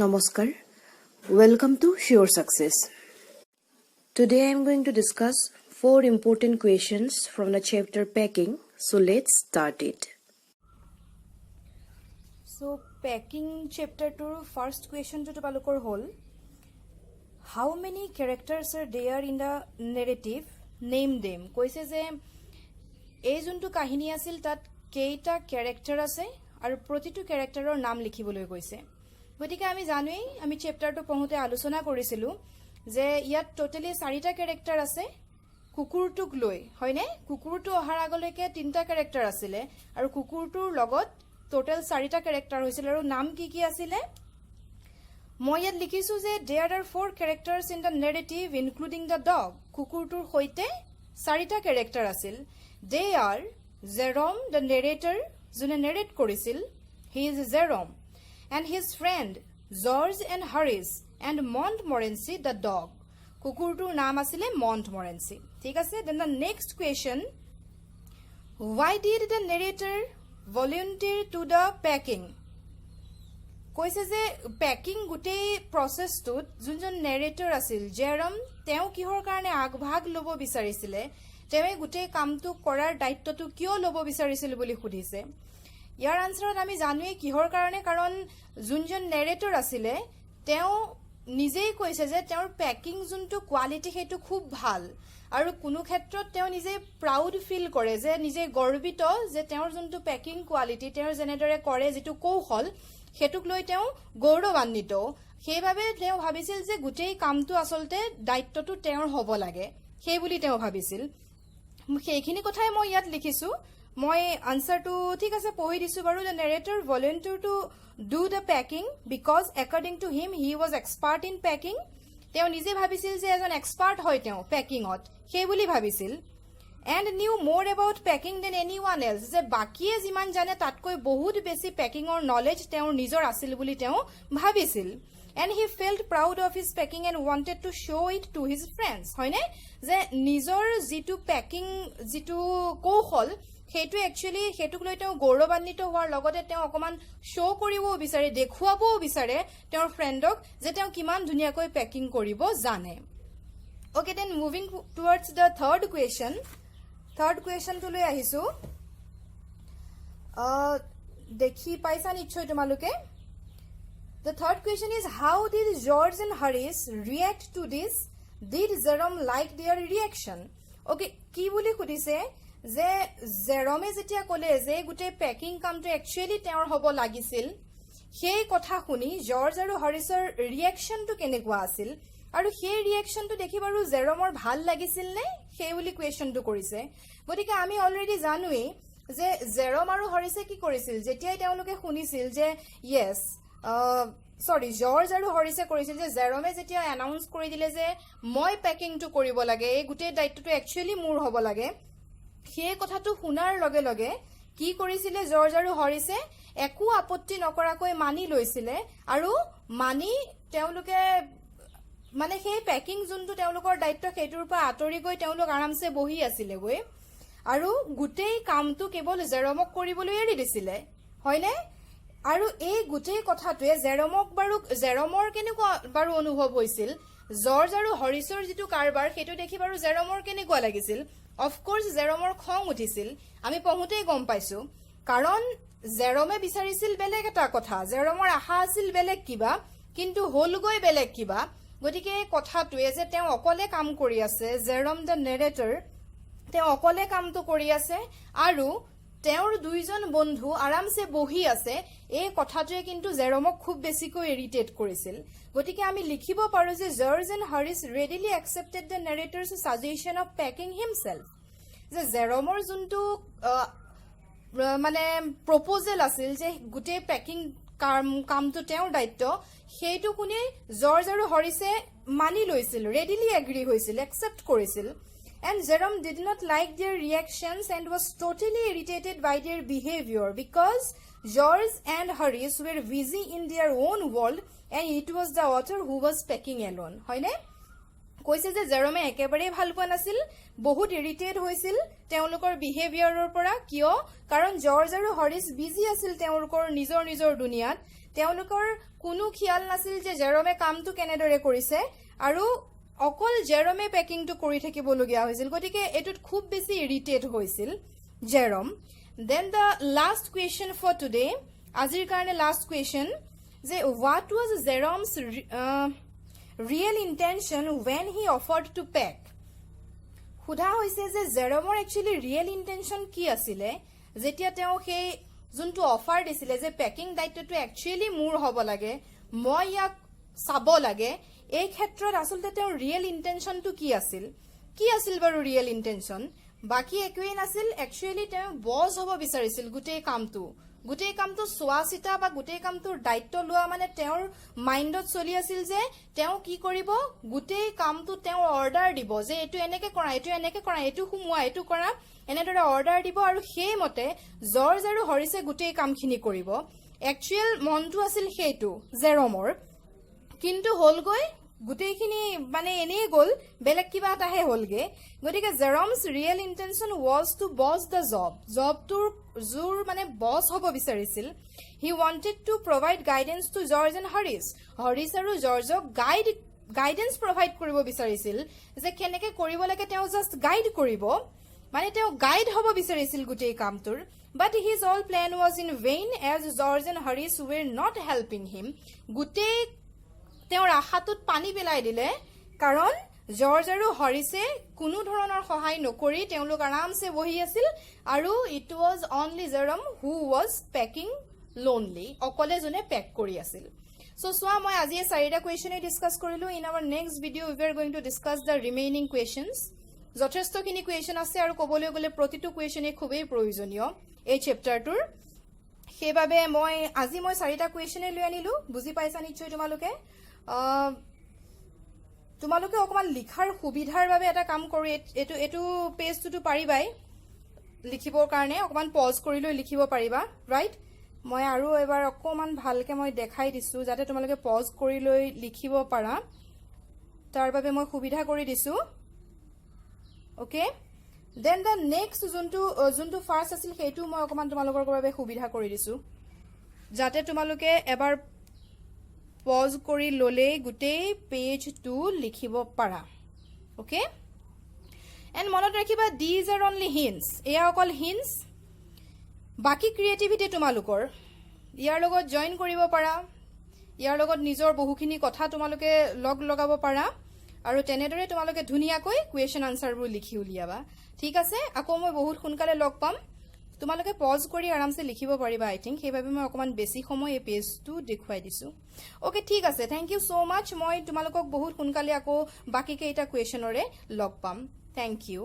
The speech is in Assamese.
নমস্কাৰ. Welcome to Sure Success. Today I am going to discuss four important questions from the chapter Packing. So let's start it. So packing চেপ্টাৰটোৰ first কুৱেশ্যনটো তোমালোকৰ হ'ল, "How many characters are there in the narrative? Name them." কৈছে যে এই যোনটো কাহিনী আছিল, তাত কেইটা কেৰেক্টাৰ আছে আৰু প্ৰতিটো কেৰেক্টাৰৰ নাম লিখিবলৈ কৈছে। গতিকে আমি জানোৱেই, আমি চেপ্টাৰটো পঢ়োঁতে আলোচনা কৰিছিলোঁ যে ইয়াত ট'টেলি চাৰিটা কেৰেক্টাৰ আছে কুকুৰটোক লৈ, হয়নে? কুকুৰটো অহাৰ আগলৈকে তিনিটা কেৰেক্টাৰ আছিলে আৰু কুকুৰটোৰ লগত টোটেল চাৰিটা কেৰেক্টাৰ হৈছিল। আৰু নাম কি কি আছিলে? মই ইয়াত লিখিছোঁ যে there are four characters in the narrative, including the dog. কুকুৰটোৰ সৈতে চাৰিটা কেৰেক্টাৰ আছিল। They are Jerome, the narrator, যোনে নেৰেট কৰিছিল, he is Jerome, and his friend George and Harris, and Montmorency, the dog. কুকুৰটোৰ নাম আছিলে মণ্ট মৰেঞ্চি। ঠিক আছে। Then the next question, "Why did the narrator volunteer to the packing?" কৈছে যে পেকিং গোটেই প্ৰচেছটোত যোনজন নেৰেটৰ আছিল জেৰম, তেওঁ কিহৰ কাৰণে আগভাগ ল'ব বিচাৰিছিলে, তেওঁৱে গোটেই কামটো কৰাৰ দায়িত্বটো কিয় ল'ব বিচাৰিছিল বুলি সুধিছে। ইয়াৰ আনচাৰত আমি জানোৱেই কিহৰ কাৰণে। কাৰণ যোনজন নেৰেটৰ আছিলে, তেওঁ নিজেই কৈছে যে তেওঁৰ পেকিং যোনটো কোৱালিটি, সেইটো খুব ভাল আৰু কোনো ক্ষেত্ৰত তেওঁ নিজে প্ৰাউড ফিল কৰে, যে নিজে গৰ্বিত যে তেওঁৰ যোনটো পেকিং কোৱালিটি, তেওঁ যেনেদৰে কৰে, যিটো কৌশল, সেইটোক লৈ তেওঁ গৌৰৱান্বিত। সেইবাবে তেওঁ ভাবিছিল যে গোটেই কামটো আচলতে দায়িত্বটো তেওঁৰ হ'ব লাগে, সেই বুলি তেওঁ ভাবিছিল। সেইখিনি কথাই মই ইয়াত লিখিছো। মই আনচাৰটো ঠিক আছে পঢ়ি দিছো বাৰু। The narrator volunteer to do the packing because, according to him, he was expert in packing. তেওঁ নিজে ভাবিছিল যে এজন এক্সপাৰ্ট হয় তেওঁ পেকিঙত, সেই বুলি ভাবিছিল, and knew more about packing than anyone else, যে বাকীয়ে যিমান জানে, তাতকৈ বহুত বেছি পেকিঙৰ নলেজ তেওঁৰ নিজৰ আছিল বুলি তেওঁ ভাবিছিল, and he felt proud of his packing and wanted to show it to his friends, হয়নে? যে নিজৰ যিটো পেকিং যিটো কৌশল, সেইটো একচুৱেলি সেইটোক লৈ তেওঁ গৌৰৱান্বিত হোৱাৰ লগতে তেওঁ অকণমান শ্ব' কৰিবও বিচাৰে, দেখুৱাবও বিচাৰে তেওঁৰ ফ্ৰেণ্ডক যে তেওঁ কিমান ধুনীয়াকৈ পেকিং কৰিব জানে। Okay, then moving towards the third question. Third কুৱেশ্যনটোলৈ আহিছোঁ। দেখি পাইছা নিশ্চয় তোমালোকে। The third question is, "How did George and Harris react to this? Did Jerome like their reaction?" Okay, কি বুলি সুধিছে যে জেৰমে যেতিয়া ক'লে যে গোটেই পেকিং কামটো একচুৱেলি তেওঁৰ হ'ব লাগিছিল, সেই কথা শুনি জৰ্জ আৰু হৰিছৰ ৰিয়েকশ্যনটো কেনেকুৱা আছিল আৰু সেই ৰিয়েকশ্যনটো দেখি বাৰু জেৰমৰ ভাল লাগিছিল নে, সেই বুলি কুৱেশ্যনটো কৰিছে। গতিকে আমি অলৰেডি জানোৱেই যে জেৰম আৰু হৰিছে কি কৰিছিল। যেতিয়াই তেওঁলোকে শুনিছিল যে য়েছ, চৰি, জৰ্জ আৰু হৰিছে কৰিছিল যে জেৰমে যেতিয়া এনাউন্স কৰি দিলে যে মই পেকিংটো কৰিব লাগে, এই গোটেই দায়িত্বটো একচুৱেলি মোৰ হ'ব লাগে, সেই কথাটো শুনাৰ লগে লগে কি কৰিছিলে জৰ্জ আৰু হৰিছে? একো আপত্তি নকৰাকৈ মানি লৈছিলে আৰু মানি তেওঁলোকে মানে সেই পেকিং যোনটো তেওঁলোকৰ দায়িত্ব, সেইটোৰ পৰা আঁতৰি গৈ তেওঁলোক আৰামছে বহি আছিলেগৈ আৰু গোটেই কামটো কেৱল জেৰমক কৰিবলৈ এৰি দিছিলে, হয়নে? আৰু এই গোটেই কথাটোৱে জেৰমক বাৰু, জেৰমৰ কেনেকুৱা বাৰু অনুভৱ হৈছিল? জৰ্জ আৰু হৰিছৰ যিটো কাৰবাৰ, সেইটো দেখি বাৰু জেৰমৰ কেনেকুৱা লাগিছিল? অফক'ৰ্চ জেৰমৰ খং উঠিছিল, আমি পঢ়োঁতেই গম পাইছো। কাৰণ জেৰমে বিচাৰিছিল বেলেগ এটা কথা, জেৰমৰ আশা আছিল বেলেগ কিবা, কিন্তু হ'লগৈ বেলেগ কিবা। গতিকে এই কথাটোৱে যে তেওঁ অকলে কাম কৰি আছে, জেৰম the narrator, তেওঁ অকলে কামটো কৰি আছে আৰু তেওঁৰ দুইজন বন্ধু আৰামছে বহি আছে, এই কথাটোৱে কিন্তু জেৰমক খুব বেছিকৈ ইৰিটেট কৰিছিল। গতিকে আমি লিখিব পাৰো যে George and Harris readily accepted the narrator's suggestion of packing himself, যে জেৰমৰ যোনটো মানে প্ৰপ'জেল আছিল যে গোটেই পেকিং কামটো তেওঁৰ দায়িত্ব, সেইটো শুনি জৰ্জ আৰু হৰিছে মানি লৈছিল, ৰেডিলি এগ্ৰি হৈছিল, একচেপ্ট কৰিছিল। And Jerome did not like their reactions and was totally irritated by their behaviour because George and Harris were busy in their own world and it was the author who was packing alone, হয়নে? কৈছে যে জেৰমে একেবাৰেই ভাল পোৱা নাছিল, বহুত ইৰিটেট হৈছিল তেওঁলোকৰ বিহেভিয়াৰৰ পৰা। কিয়? কাৰণ জৰ্জ আৰু হৰিছ বিজি আছিল তেওঁলোকৰ নিজৰ নিজৰ দুনিয়াত। তেওঁলোকৰ কোনো খিয়াল নাছিল যে জেৰমে কামটো কেনেদৰে কৰিছে আৰু অকল জেৰমে পেকিংটো কৰি থাকিবলগীয়া হৈছিল। গতিকে এইটোত খুব বেছি ইৰিটেট হৈছিল Jerome. Then the last question for today, আজিৰ কাৰণে লাষ্ট কুৱেশ্যন যে what was Jerome's real intention when he offered to pack? সোধা হৈছে যে জেৰমৰ একচুৱেলি ৰিয়েল ইণ্টেনশ্যন কি আছিলে যেতিয়া তেওঁ সেই যোনটো অফাৰ দিছিলে যে পেকিং দায়িত্বটো একচুৱেলি মোৰ হ'ব লাগে, মই ইয়াক চাব লাগে। এই ক্ষেত্ৰত আচলতে তেওঁৰ ৰিয়েল ইণ্টেনশ্যনটো কি আছিল? কি আছিল বাৰু ৰিয়েল ইণ্টেনশ্যন? বাকী একোৱেই নাছিল, একচুৱেলি তেওঁ বছ হ'ব বিচাৰিছিল। গোটেই কামটো চোৱা চিতা বা গোটেই কামটোৰ দায়িত্ব লোৱা, মানে তেওঁৰ মাইণ্ডত চলি আছিল যে তেওঁ কি কৰিব, গোটেই কামটো তেওঁ অৰ্ডাৰ দিব যে এইটো এনেকে কৰা, এইটো এনেকে কৰা, এইটো সোমোৱা, এইটো কৰা, এনেদৰে অৰ্ডাৰ দিব আৰু সেইমতে জৰ্জ আৰু হৰিছে গোটেই কামখিনি কৰিব। একচুৱেল মনটো আছিল সেইটো জেৰমৰ। কিন্তু হ'লগৈ গোটেইখিনি মানে এনেই গ'ল, বেলেগ কিবা এটাহে হ'লগে। গতিকে Jerome's real intention was to boss the job. জবটোৰ জোৰ মানে বছ হ'ব বিচাৰিছিল। He wanted to provide guidance to George and Horace. Haris আৰু জৰ্জক গাইডেন্স প্ৰভাইড কৰিব বিচাৰিছিল যে কেনেকে কৰিব লাগে, তেওঁ জাষ্ট গাইড কৰিব, মানে তেওঁ গাইড হ'ব বিচাৰিছিল গোটেই কামটোৰ। But his all plan was in vain as George and Horace were not helping him. গোটেই তেওঁৰ আশাটোত পানী পেলাই দিলে, কাৰণ জৰ্জ আৰু হৰিছে কোনো ধৰণৰ সহায় নকৰি তেওঁলোক আৰামছে বহি আছিল আৰু it was only Jerome who was packing lonely, অকলে যোনে পেক কৰি আছিল। চ' চোৱা, মই আজি এই চাৰিটা কুৱেশ্যনেই ডিছকাছ কৰিলোঁ। In our next video, we are going to discuss the remaining questions. যথেষ্টখিনি কুৱেশ্যন আছে আৰু ক'বলৈ গ'লে প্ৰতিটো কুৱেশ্যনেই খুবেই প্ৰয়োজনীয় এই চেপ্টাৰটোৰ। সেইবাবে মই আজি চাৰিটা কুৱেশ্যনেই লৈ আনিলোঁ। বুজি পাইছা নিশ্চয় তোমালোকে। তোমালোকে অকণমান লিখাৰ সুবিধাৰ বাবে এটা কাম কৰোঁ। এইটো পেজটোতো পাৰিবাই লিখিবৰ কাৰণে, অকণমান পজ কৰি লৈ লিখিব পাৰিবা, ৰাইট? মই আৰু এবাৰ অকণমান ভালকে মই দেখাই দিছোঁ, যাতে তোমালোকে পজ কৰি লৈ লিখিব পাৰা, তাৰ বাবে মই সুবিধা কৰি দিছোঁ। অ'কে, then the next যোনটো ফাৰ্ষ্ট আছিল, সেইটো মই অকণমান তোমালোকৰ বাবে সুবিধা কৰি দিছোঁ, যাতে তোমালোকে এবাৰ পজ কৰি ল'লেই গোটেই পেজটো লিখিব পাৰা। অ'কে, এণ্ড মনত ৰাখিবা, these are only hints. এয়া অকল হিণ্টছ, বাকী ক্ৰিয়েটিভিটি তোমালোকৰ। ইয়াৰ লগত জইন কৰিব পাৰা, ইয়াৰ লগত নিজৰ বহুখিনি কথা তোমালোকে লগ লগাব পাৰা আৰু তেনেদৰে তোমালোকে ধুনীয়াকৈ কুৱেশ্যন আনচাৰবোৰ লিখি উলিয়াবা। ঠিক আছে, আকৌ মই বহুত সোনকালে লগ পাম। তোমালোকে পজ কৰি আৰামছে লিখিব পাৰিবা, আই থিংক। সেইবাবে মই অকণমান বেছি সময় এই পেজটো দেখুৱাই দিছোঁ। অ'কে, ঠিক আছে, thank you so much. মই তোমালোকক বহুত সোনকালে আকৌ বাকী কেইটা কুৱেশ্যনৰে লগ পাম। Thank you.